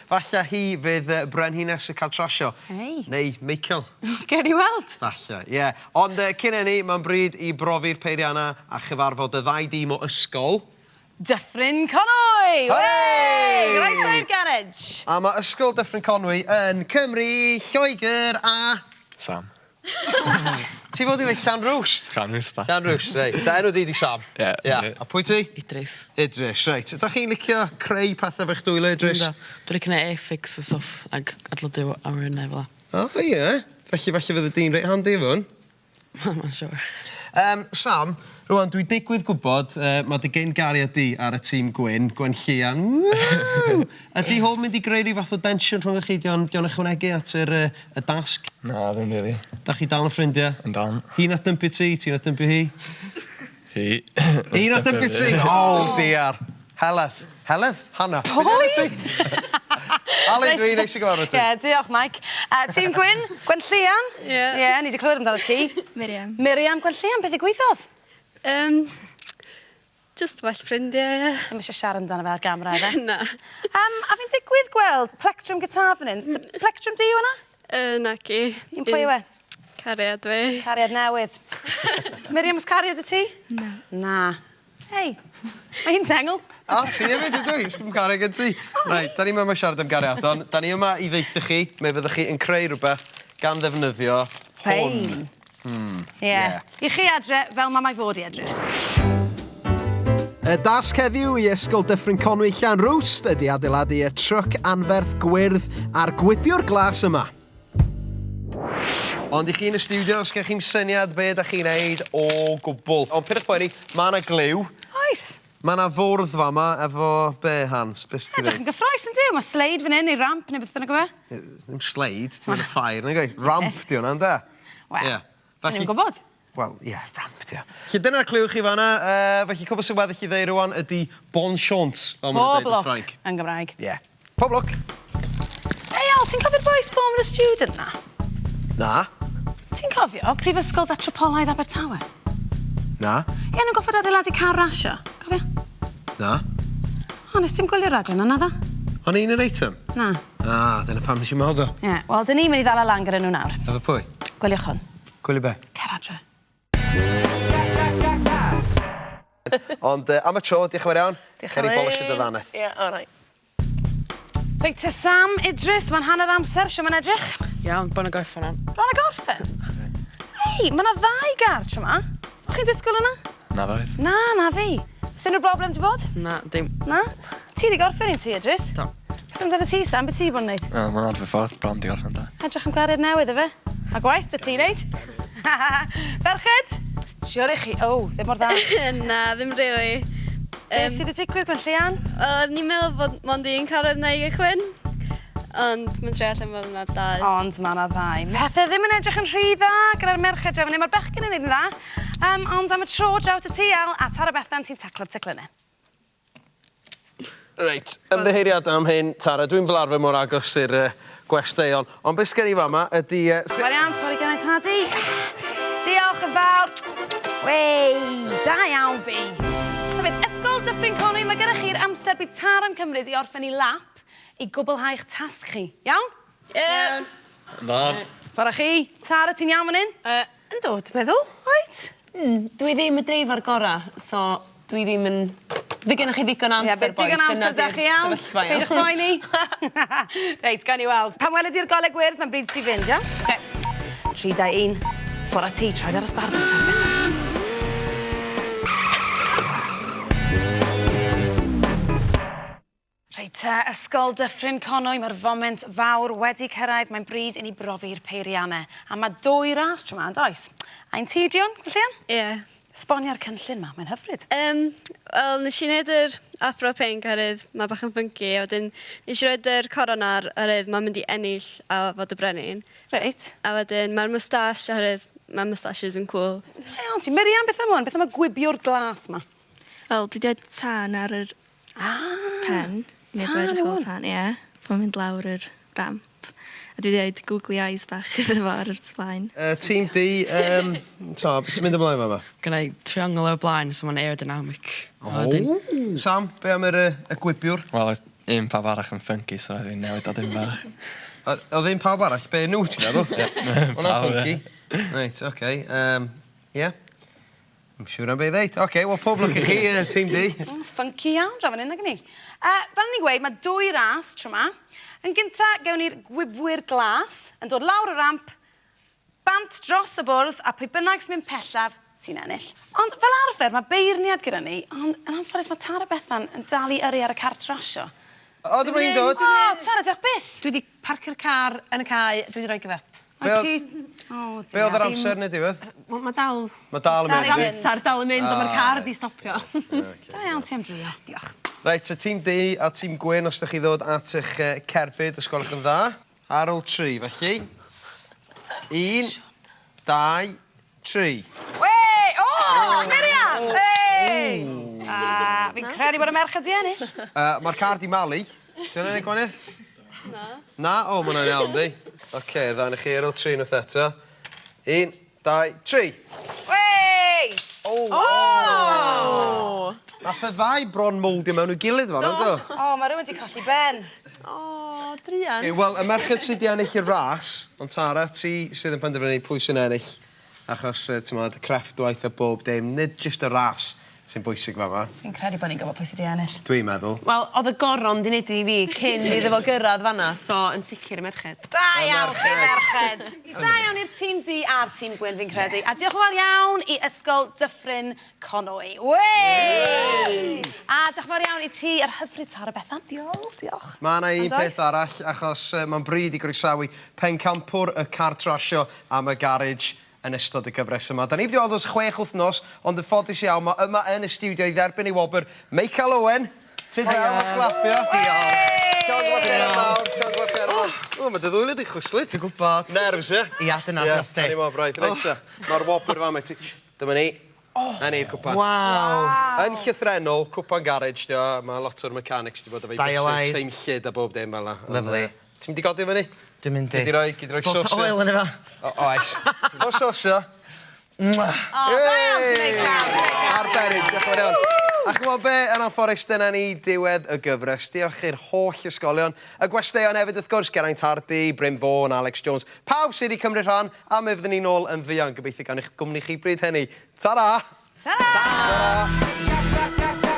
Falle hi fydd brenhines y cartrasio. Hei. Neu Michael. Gewn ni weld. Falle, ie. Ond cyn hynny, mae'n bryd i brofi'r peiriannau a chyfarfod y ddau dîm o ysgol. Dyffryn Conwy! Hooray! Croeso i'r garej! A mae Ysgol Dyffryn Conwy yn Cymru, Lloegr a... Sam. Ti fod i ddweud Llanrwst? Llanrwst, da. Llanrwst, reit. Dy enw di 'di Sam? Ie. Ia. A pwy ti? Idris. Idris, reit. Ydach chi'n licio creu pethe efo'ch dwylo, Idris? Yndw. Dwi'n licio neud airfix a stwff ag adeiladu awyrennau fel 'a. O ie? Felly falle fydde di'n reit handi efo hwn? Mae'n siŵr. Yym, Sam, rŵan dwi digwydd gwybod, yy, ma' dy gyn gariad di ar y tîm gwyn, Gwenllian. Woo! Ydy hwn mynd i greu rhyw fath o densiwn rhwng chi? 'Di o'n 'di o'n ychwanegu at yr yy y dasg? Na, ddim rili. Dach chi dal yn ffrindiau? Yndan. Hi nath dympio ti, ti nath dympio hi? Hi. Hi nath dympio ti? Oh diar. Heledd. Heledd? Hannah. Pwy? Alun dwi, neis i gyfarfod ti. Ie, diolch Mike. Uh, Tîm Gwyn, Gwenllian? Ie. Yeah. Ie, ni 'di clywed amdano ti. Miriam. Miriam Gwenllian, beth ddigwyddodd? Um, just well ffrindiau, ie. Ddim eisiau siarad amdano fe ar gamera, efe? Na. Um, a fi'n digwydd gweld plectrum gitar fan hyn. Plectrum di yw hwnna? Uh, naci. Un pwy yw e? Cariad fi. Cariad newydd. Miriam, oes cariad i ti? Na. Na. Hei, mae hi'n sengl. A ti hefyd ydw i, sdim cariad gen ti. Reit, da ni yma siarad am gariadon. Da ni yma i ddeutha chi, me fyddwch chi yn creu rhywbeth gan ddefnyddio hwn. Hmm. Ie. Yeah. I chi adre, fel mae mae fod i edrych. Y dasg heddiw i Ysgol Dyffryn Conwy Llanrwst ydy adeiladu y truck anferth gwyrdd a'r gwibiwr glas yma. Ond i chi yn y stiwdio, os gennych chi'm syniad be ydach chi'n neud o gwbl. Ond pidwch poeni, ma' 'na gliw. Oes. Ma' 'na fwrdd fama efo be, Hans? Be' sy 'di Edrych yn gyffrous yn dyw? Ma' sleid fan 'yn neu ramp neu beth bynnag yw e. Ddim sleid, ti'n mynd y ffair nag oes? Ramp 'di hwnna ynde? Wel, Ie. Dwn i'm yn gwybod. Wel, ie, ramp 'di o. Felly dyna'r cliw i chi fan'na. Yy, felly cwbl sy'n weddill i ddeud rŵan ydi bonne chance, fel ma' nhw'n deud yn Ffrainc. Pob lwc yn Gymraeg. Ie. Pob lwc! Hei Al, ti'n cofio'r bois Formula Student 'na? Na. Ti'n cofio Prifysgol Fetropolaidd Abertawe? Na. Ie, nhw'n goffod adeiladu car rasio. Cofio? Na. O, nes ti'm gwylio'r raglen 'na naddo? O'n i'n yr eitem? Na. Ah, dyna pam nes i'm weld o. Ie, wel, 'dyn ni'n mynd i ddala lan gyda nhw nawr. Efo pwy? Gwyliwch hwn. Gwylio be? Cer adre. Ond am y tro, diolch yn fawr iawn. Diolch Cer i bolisio dy ddannedd. Ie, alright. Reit te Sam, Idris, mae'n hanner amser, shwt mae'n edrych? Iawn, bron a gorffen am. Bron a gorffen? Hei, mae 'na ddau gar tro 'ma. O'ch chi'n disgwyl hwnna? Na doedd. Na, na fi. Oes unrhyw broblem 'di bod? Na, dim. Na? Ti 'di gorffen un ti, Idris? Do. Beth amdano ti, Sam? Be ti 'di bod yn neud? Wel, mae'n od fy ffordd bron 'di gorffen da. Edrych am gariad newydd, ife? A gwaith 'da ti neud. Ferched! Siwr i chi. O, ddim mor dda. Na, ddim rili. Be sy 'di digwydd, Gwenllian? Wel, oeddwn i'n meddwl bod mond un car oedd 'na i gychwyn, ond mae'n trio allan bod 'na dau. Ond mae 'na ddau. Pethe ddim yn edrych yn rhy dda gyda'r merched draw fan 'yn. Mae'r bechgyn yn neud yn dda, um, ond am y tro draw at y ti, Al, a Tara Bethan sy'n taclo'r teclynnau. Reit, ymddiheuriadau am hyn, Tara. Dwi'n fel arfer mor agos i'r uh, gwesteion. Ond beth sgen i fama ydy... Uh... Mae'n iawn, sori gen i Tadi. Diolch yn fawr. Wei, da iawn fi. So beth, Ysgol Dyffryn Conwy, mae gennych chi'r amser bydd Tara'n cymryd i orffen ei lap i gwblhau eich tasg chi. Iawn? Ie. Yeah. Na. Ffordd chi. Tara, ti'n iawn fan hyn? Uh, yndw, dwi'n meddwl. Reit. Mm, dwi ddim y dreifar gora, so dwi ddim yn... Fe gennych chi ddigon amser, boys. Digon amser da chi iawn. Peidiwch poeni. Reit, gawn ni weld. Pan weled i'r golau gwyrdd, mae'n bryd ti fynd, iawn? Oce. 3, 2, 1. Ffwrdd â ti, troed ar y sbardun, Tara Bethan. Reit te, Ysgol Dyffryn Conwy, mae'r foment fawr wedi cyrraedd, mae'n bryd i ni brofi'r peiriannau. A mae dwy ras tro 'ma, yn does? A un ti, Dion, Gwenllian? Ie. Esbonia'r cynllun 'ma, mae'n hyfryd. Yym, wel, nes i wneud yr afro pink oherwydd mae bach yn funky, a wedyn nes i roid yr coron ar oherwydd mae'n mynd i ennill a fod y brenin. Reit. A wedyn mae'r moustache oherwydd mae moustaches yn cŵl. Da iawn ti. Miriam, beth am hwn? Beth am y gwibiwr glas 'ma? Wel, dwi 'di roid tân ar yr Ah! Pen. Tân yw hwn. Tân, ie. Pan ma'n mynd lawr yr ramp. A dwi 'di roid googly eyes bach iddo fo ar yr tu flaen. Yy tîm D yym t'o' be' sy'n mynd ymlaen fa' 'ma? Gynna i triongl o'r blaen so ma'n aerodynamic. O! Sam, be' am yr yy y gwibiwr? Wel un pawb arall yn funky, so rhaid fi newid o dim bach. O- Oedd ddim pawb arall, be nhw ti'n meddwl? Hwnna'n Pawb, funky. Reit, oce. Yym, ie. Ddim siŵr am be i ddeud. Oce, wel pob lwc i chi, yy, tîm D. Mm, funky iawn draw fan hyn, nag 'yn ni? Fel o'n i'n gweud, mae dwy ras tro 'ma. Yn gynta, gewn ni'r gwibwyr glas yn dod lawr y ramp, bant dros y bwrdd, a pwy bynnag sy'n mynd pellaf sy'n ennill. Ond fel arfer, mae beirniad gyda ni, ond yn anffodus mae Tara Bethan yn dal i yrru ar y cart rasio. O, dyma hi'n dod. O, Tara, diolch byth! Dwi 'di parcio'r car yn y cae, dwi 'di rhoi give up. Be Wyt oedd- ti... O, dear. Be oedd yr amser yn y diwedd? Wel, mae dal... Mae dal yn mynd. Dal yn yndi? mynd. Amser dal yn mynd, ond mae'r car 'di stopio. Da iawn ti am drio. Diolch. Reit, y tîm du a tîm gwyn, os ydych chi ddod at eich cerbyd, os gwelwch yn dda. Ar ôl tri, felly. Un, dau, tri. Wey! O! Miriam! Hey! A fi'n credu bod y merched 'di ennill. Mae'r car 'di malu. Di hwnna'n neud gwahaniaeth? Na. Na? O, ma' hwnna'n iawn, di. Oce, dda i chi ar ôl tri unwaith eto. Un, dau, tri. Wey! O! O! Nath y ddau bron mowldio mewn i'w gilydd fan, do? O, mae rhywun 'di colli ben. O, druan. Wel, y merched sydd 'di ennill y ras, ond Tara, ti sydd yn penderfynu pwy sy'n ennill, achos, yy, t'mod, crefftwaith a bob dim, nid jyst y ras sy'n bwysig fama. Fi'n credu bod ni'n gwybod pwy sydd 'di ennill. Dwi'n meddwl. Wel, oedd y goron 'di neud i fi cyn iddo fo gyrraedd fan'na, so yn sicr y merched. Da iawn chi merched. Da iawn i'r tîm du a'r tîm gwyn fi'n credu. A diolch yn fawr iawn i Ysgol Dyffryn Conwy. Wey! A diolch yn fawr iawn i ti, yr hyfryd Tara Bethan. Diolch, diolch. Mae yna un Ond oes? peth arall, achos uh, mae'n bryd i groesawu pencampwr y car trasio am y garej yn ystod y gyfres yma. Da ni wedi bod ers chwech wythnos, ond yn ffodus iawn, mae yma yn y stiwdio i dderbyn ei wobr Meical Owen. Ti'n draw a chlapio. Diolch. Llongyfarchiadau mawr, llongyfarchiadau mawr. O, mae dy ddwylo di chwyslyd. Dwi'n gwybod. Nerves, ie? Ia, dyna Ie, dros di. O'n i'n meddwl, braidd. Reit, ta. Mae'r wobr fama i ti. Dyma ni. Na ni'r cwpan. Waw. Yn llythrennol, cwpan garej, di o. Mae lot o'r mechanics di bod efo Stylised. seimllyd a bob dim fel 'na. Ond, Lovely. yy, Ti'n mynd i godi o fyny? Dwi'n mynd i. Gei di roi, gei di roi Salt sauce. oil yn efo. O, oes. O sauce o. O, da iawn ti, Meical. Arbennig, diolch yn fawr iawn. A ch'mod be, yn anffodus, dyna ni diwedd y gyfres. Diolch i'r holl ysgolion, y gwesteion hefyd wrth gwrs, Geraint Hardy, Bryn Fôn, Alex Jones, pawb sydd wedi cymryd rhan, a mi fyddwn ni nôl yn fuan, gobeithio gan eich gwmni chi bryd hynny. Ta-ra! Ta-ra! Ta-ra!